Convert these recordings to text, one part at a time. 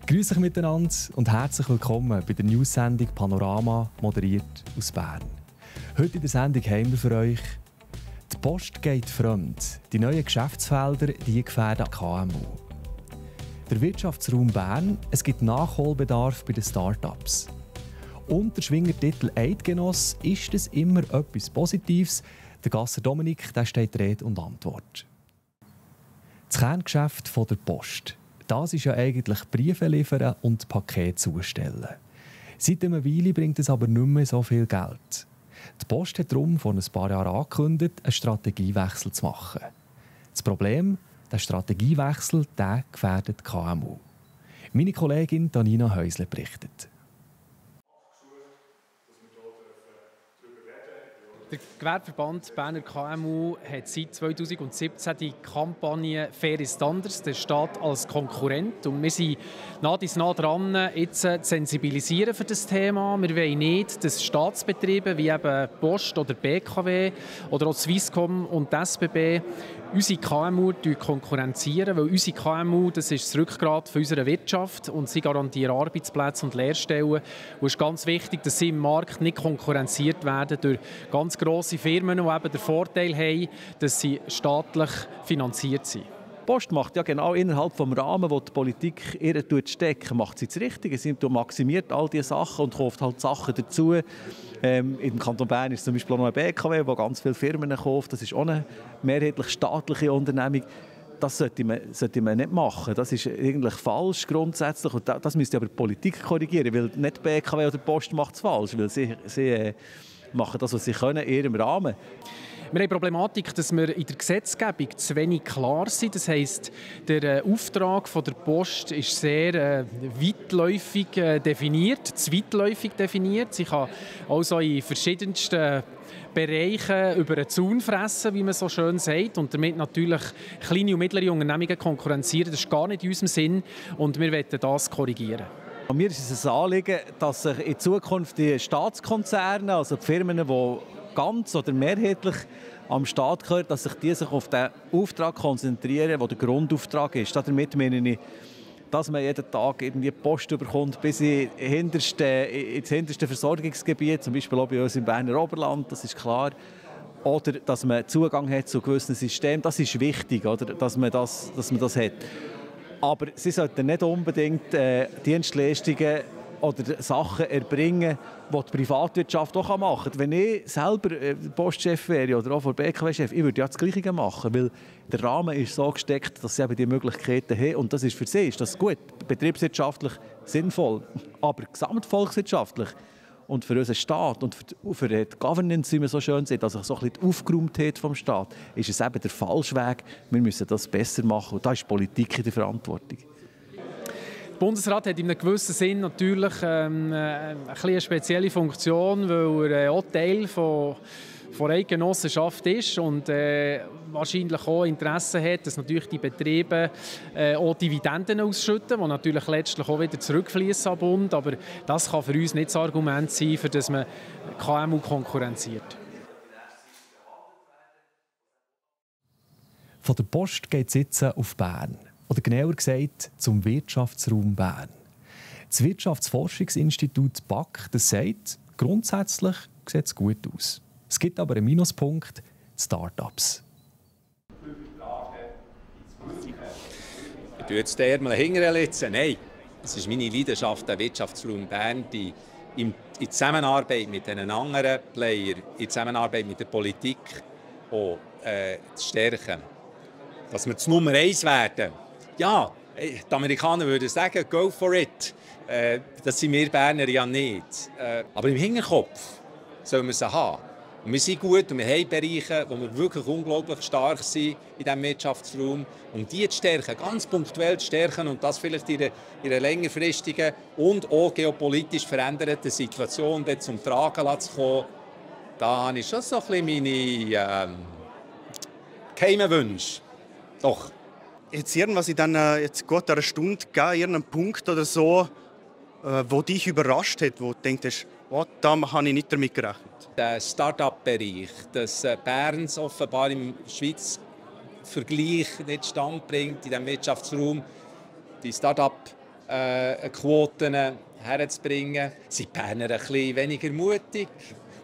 Grüß euch miteinander und herzlich willkommen bei der News-Sendung Panorama, moderiert aus Bern. Heute in der Sendung haben wir für euch: Die Post geht fremd. Die neuen Geschäftsfelder, die gefährden KMU. Der Wirtschaftsraum Bern, es gibt Nachholbedarf bei den Start-ups. Und der Schwingertitel Eidgenoss, ist es immer etwas Positives? Der Gasser Dominik, der steht Rede und Antwort. Das Kerngeschäft der Post. Das ist ja eigentlich Briefe liefern und Pakete zustellen. Seit einer Weile bringt es aber nicht mehr so viel Geld. Die Post hat darum vor ein paar Jahren angekündigt, einen Strategiewechsel zu machen. Das Problem, der Strategiewechsel, der gefährdet KMU. Meine Kollegin Danina Häusle berichtet. Der Gewerbeverband Berner KMU hat seit 2017 die Kampagne «Fair ist anders», der Staat als Konkurrent. Und wir sind nah dran, jetzt zu sensibilisieren für das Thema. Wir wollen nicht, dass Staatsbetriebe wie eben Post oder BKW oder auch Swisscom und die SBB unsere KMU konkurrenzieren, weil unsere KMU, das ist das Rückgrat unserer Wirtschaft und sie garantieren Arbeitsplätze und Lehrstellen. Und es ist ganz wichtig, dass sie im Markt nicht konkurrenziert werden durch ganz grosse Firmen, die eben den Vorteil haben, dass sie staatlich finanziert sind. Die Post macht ja genau innerhalb des Rahmens, wo die Politik ihr steckt, macht sie das Richtige. Sie maximiert all diese Sachen und kauft halt Sachen dazu. Im Kanton Bern ist zum Beispiel auch noch eine BKW, die ganz viele Firmen kauft. Das ist auch eine mehrheitlich staatliche Unternehmung. Das sollte man nicht machen. Das ist eigentlich falsch grundsätzlich. Und das müsste aber die Politik korrigieren, weil nicht die BKW oder die Post macht es falsch, weil sie machen das, was sie können, in ihrem Rahmen. Wir haben die Problematik, dass wir in der Gesetzgebung zu wenig klar sind. Das heisst, der Auftrag der Post ist sehr weitläufig definiert, zu weitläufig definiert. Sie kann also in verschiedensten Bereichen über den Zaun fressen, wie man so schön sagt, und damit natürlich kleine und mittlere Unternehmungen konkurrenzieren. Das ist gar nicht in unserem Sinn und wir wollen das korrigieren. Mir ist es ein Anliegen, dass sich in Zukunft die Staatskonzerne, also die Firmen, die ganz oder mehrheitlich am Staat gehören, dass sich auf den Auftrag konzentrieren, der der Grundauftrag ist. Damit meine ich, dass man jeden Tag irgendwie Post bekommt bis ins hinterste Versorgungsgebiet, zum Beispiel auch bei uns im Berner Oberland, das ist klar. Oder dass man Zugang hat zu gewissen Systemen, das ist wichtig, oder? Dass man das hat. Aber sie sollten nicht unbedingt Dienstleistungen oder Sachen erbringen, die die Privatwirtschaft auch machen kann. Wenn ich selber Postchef wäre oder auch BKW-Chef, ich würde ja das Gleiche machen, weil der Rahmen ist so gesteckt, dass sie eben die Möglichkeiten haben. Und das ist für sie ist das gut, betriebswirtschaftlich sinnvoll, aber gesamtvolkswirtschaftlich und für unseren Staat und für die Governance, wie man so schön sagt, also so ein bisschen die Aufgeräumtheit vom Staat, ist es eben der falsche Weg. Wir müssen das besser machen und da ist Politik in der Verantwortung. Der Bundesrat hat in einem gewissen Sinn natürlich eine spezielle Funktion, weil er auch Teil von Eidgenossenschaft ist und wahrscheinlich auch Interesse hat, dass natürlich die Betriebe auch Dividenden ausschütten, die natürlich letztlich auch wieder zurückfließen am Bund. Aber das kann für uns nicht das Argument sein, für das man KMU konkurrenziert. Von der Post geht es jetzt auf Bern. Oder genauer gesagt zum Wirtschaftsraum Bern. Das Wirtschaftsforschungsinstitut BAK das sagt, grundsätzlich sieht es gut aus. Es gibt aber einen Minuspunkt, die Start-ups. Ich tue jetzt den Ärmel hinterher. Nein, es ist meine Leidenschaft, der Wirtschaftsraum Bern, die in Zusammenarbeit mit den anderen Playern, in Zusammenarbeit mit der Politik auch, zu stärken. Dass wir zur Nummer 1 werden. Ja, die Amerikaner würden sagen, go for it. Das sind wir Berner ja nicht. Aber im Hinterkopf sollen wir sie haben. Und wir sind gut und wir haben Bereiche, wo wir wirklich unglaublich stark sind in diesem Wirtschaftsraum. Und die zu stärken, ganz punktuell zu stärken und das vielleicht in einer längerfristigen und auch geopolitisch veränderten Situation zum Tragen zu kommen, da habe ich schon so ein bisschen meine geheimen Wünsche. Doch. Jetzt irgendwas in jetzt gut einer Stunde gegeben, irgendeinen Punkt oder so, wo dich überrascht hat, wo du denkst, oh, da habe ich nicht damit gerechnet? Der Start-up-Bereich, dass Bern offenbar im Schweiz Vergleich nicht stand bringt in diesem Wirtschaftsraum. Die Start-up Quoten herzubringen. Sind die Berner ein bisschen weniger mutig?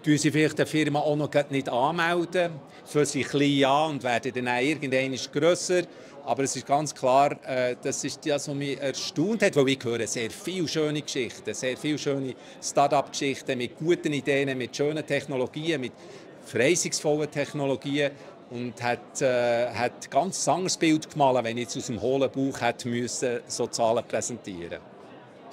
Tun sie vielleicht eine Firma auch noch nicht anmelden? Fangen sie klein an und werden dann auch irgendwann grösser? Aber es ist ganz klar, das ist das, was mich erstaunt hat, weil ich höre sehr viele schöne Geschichten, sehr viele schöne Start-up-Geschichten mit guten Ideen, mit schönen Technologien, mit verheißungsvollen Technologien und hat ein ganz anderes Bild gemalt, wenn ich jetzt aus dem hohlen Bauch hätte müssen, so Zahlen präsentieren.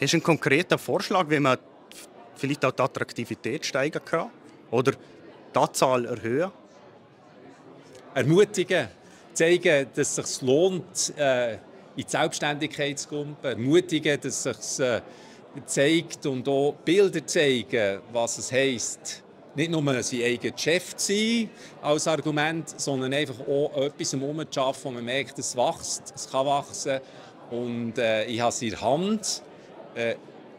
Hast du einen konkreten Vorschlag, wie man vielleicht auch die Attraktivität steigern kann oder die Anzahl erhöhen? Ermutigen. Zeigen, dass es sich lohnt, in die Selbstständigkeit zu kommen. Ermutigen, dass es sich zeigt und auch Bilder zeigen, was es heisst. Nicht nur sein eigenes Chef zu sein als Argument, sondern einfach auch etwas herumzuschaffen, wo man merkt, es wächst, es kann wachsen. Und ich habe es in der Hand,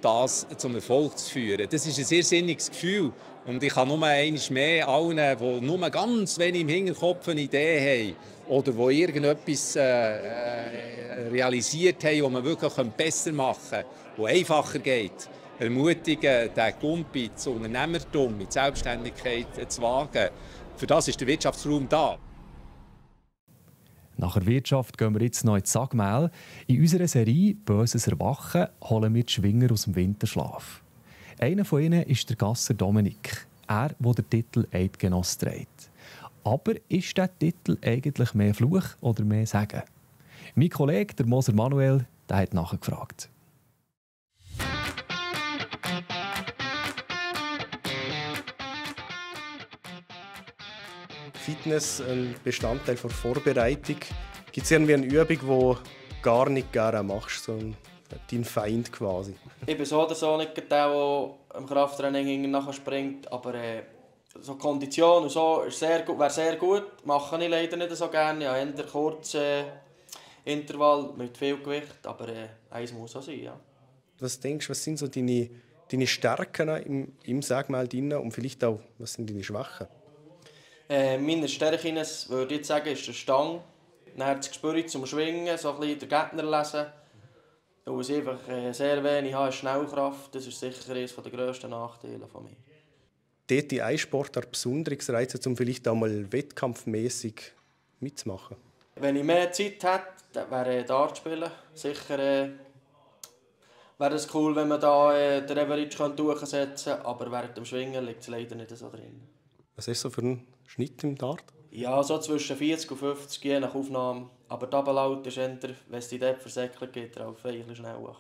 das zum Erfolg zu führen. Das ist ein sehr sinniges Gefühl. Und ich kann nur einmal mehr allen, die nur ganz wenig im Hinterkopf eine Idee haben oder die irgendetwas realisiert haben, das man wirklich besser machen kann, das einfacher geht, ermutigen, den Gumpi ins Unternehmertum, in die Selbstständigkeit zu wagen. Für das ist der Wirtschaftsraum da. Nach der Wirtschaft gehen wir jetzt noch ins Sagmehl. In unserer Serie «Böses Erwachen» holen wir die Schwinger aus dem Winterschlaf. Einer von ihnen ist der Gasser Dominik. Er, der den Titel Eidgenoss trägt. Aber ist dieser Titel eigentlich mehr Fluch oder mehr Segen? Mein Kollege, der Moser Manuel, der hat nachgefragt. Fitness ein Bestandteil der Vorbereitung. Gibt es irgendwie eine Übung, die du gar nicht gerne machst, so dein Feind quasi? Ich bin so oder so nicht der im Krafttraining nachher springt, aber so Kondition und so ist wäre sehr gut. Mache ich leider nicht so gerne. Ja, eher kurze Intervall mit viel Gewicht, aber eins muss auch sein, ja. Was denkst du, was sind so deine Stärken im Sagmehl drin und vielleicht auch, was sind deine Schwächen? Meine Stärken, würde ich sagen, ist der Stang. Dann das Gespür zum Schwingen, so ein bisschen den Gegner lesen. Und was ich einfach sehr wenig habe, ist Schnellkraft. Das ist sicher eines der grössten Nachteile von mir. Dort die Sportart besonderes reizen, um vielleicht auch mal wettkampfmäßig mitzumachen? Wenn ich mehr Zeit hätte, wäre Dart spielen. Sicher wäre es cool, wenn man da den Average durchsetzen könnte. Aber während dem Schwingen liegt es leider nicht so drin. Was ist so für ein Schnitt im Dart? Ja, so zwischen 40 und 50, je nach Aufnahme. Aber die Ablaut ist eher, wenn es die dort versäckelt, geht er auch ein schneller.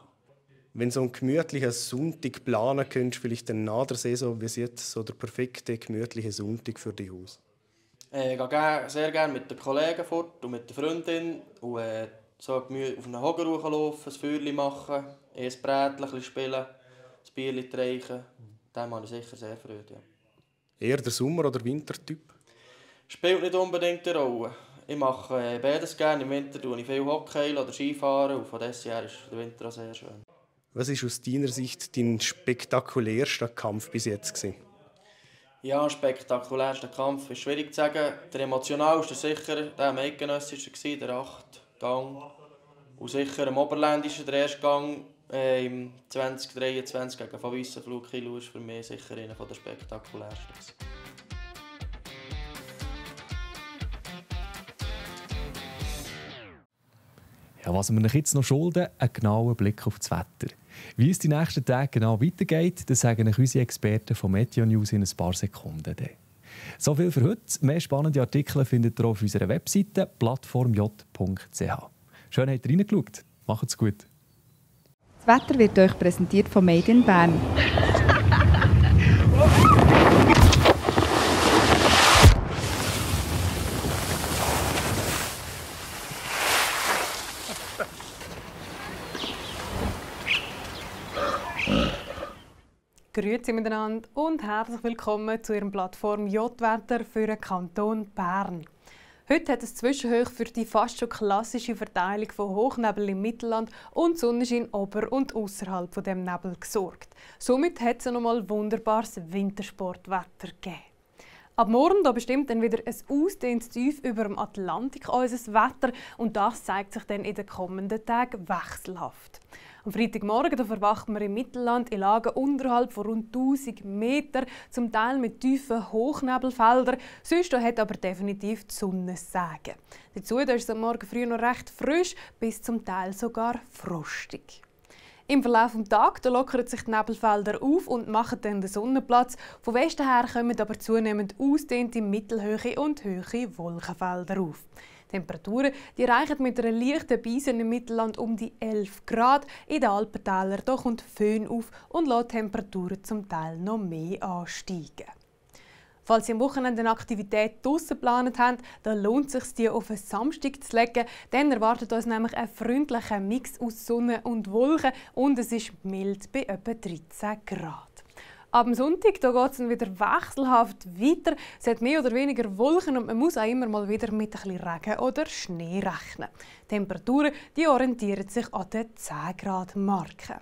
Wenn so einen gemütlichen Sonntag planen könntest, vielleicht nach der Saison, wie sieht so der perfekte gemütliche Sonntag für dich aus? Ich gehe sehr gerne mit den Kollegen fort und mit der Freundin. Und so auf einen Hocker laufen, ein Feuerchen machen, ein Brätchen spielen, ein Bierchen trinken. Da habe ich sicher sehr Freude. Ja. Eher der Sommer- oder Wintertyp? Spielt nicht unbedingt eine Rolle. Ich mache beides gerne. Im Winter tue ich viel Hockey oder Skifahren und von desher ist der Winter auch sehr schön. Was war aus deiner Sicht dein spektakulärster Kampf bis jetzt gewesen? Ja, spektakulärster Kampf ist schwierig zu sagen. Der emotionalste sicher der am Eidgenössischen, der 8. Gang. Und sicher am Oberländischen, der erste Gang im 2023 gegen Van Wissenflug Kilo ist für mich sicher einer der spektakulärsten. Ja, was wir euch jetzt noch schulden, einen genauen Blick auf das Wetter. Wie es die nächsten Tage genau weitergeht, das sagen euch unsere Experten von Meteo News in ein paar Sekunden. So viel für heute. Mehr spannende Artikel findet ihr auf unserer Webseite plattformj.ch. Schön, habt ihr reingeschaut. Macht's gut. Das Wetter wird euch präsentiert von Made in Bern. Grüezi miteinander und herzlich willkommen zu Ihrem Plattform J-Wetter für den Kanton Bern. Heute hat es Zwischenhöhe für die fast schon klassische Verteilung von Hochnebel im Mittelland und Sonnenschein ober- und außerhalb von dem Nebel gesorgt. Somit hat es noch mal wunderbares Wintersportwetter gegeben. Ab morgen da bestimmt dann wieder ein ausdehntes Tief über dem Atlantik unser Wetter und das zeigt sich dann in den kommenden Tagen wechselhaft. Am Freitagmorgen da verwacht man im Mittelland in Lagen unterhalb von rund 1000 Metern, zum Teil mit tiefen Hochnebelfeldern. Sonst hat aber definitiv die Sonne das Sagen. Dazu ist es am Morgen früh noch recht frisch, bis zum Teil sogar frostig. Im Verlauf des Tages lockern sich die Nebelfelder auf und machen dann den Sonnenplatz. Von Westen her kommen aber zunehmend ausgedehnte mittelhohe und hohe Wolkenfelder auf. Die Temperaturen die reichen mit einer leichten Brise im Mittelland um die 11 Grad. In den Alpentälern kommt Föhn auf und lässt die Temperaturen zum Teil noch mehr ansteigen. Falls Sie am Wochenende eine Aktivität draussen geplant haben, dann lohnt es sich, die auf einen Samstag zu legen. Dann erwartet uns nämlich ein freundlicher Mix aus Sonne und Wolken und es ist mild bei etwa 13 Grad. Ab dem Sonntag geht es dann wieder wechselhaft weiter. Es hat mehr oder weniger Wolken und man muss auch immer mal wieder mit ein bisschen Regen oder Schnee rechnen. Die Temperaturen die orientieren sich an den 10 Grad Marke.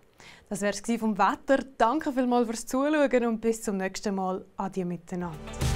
Das war es vom Wetter. Danke vielmals fürs Zuschauen und bis zum nächsten Mal. Adieu miteinander.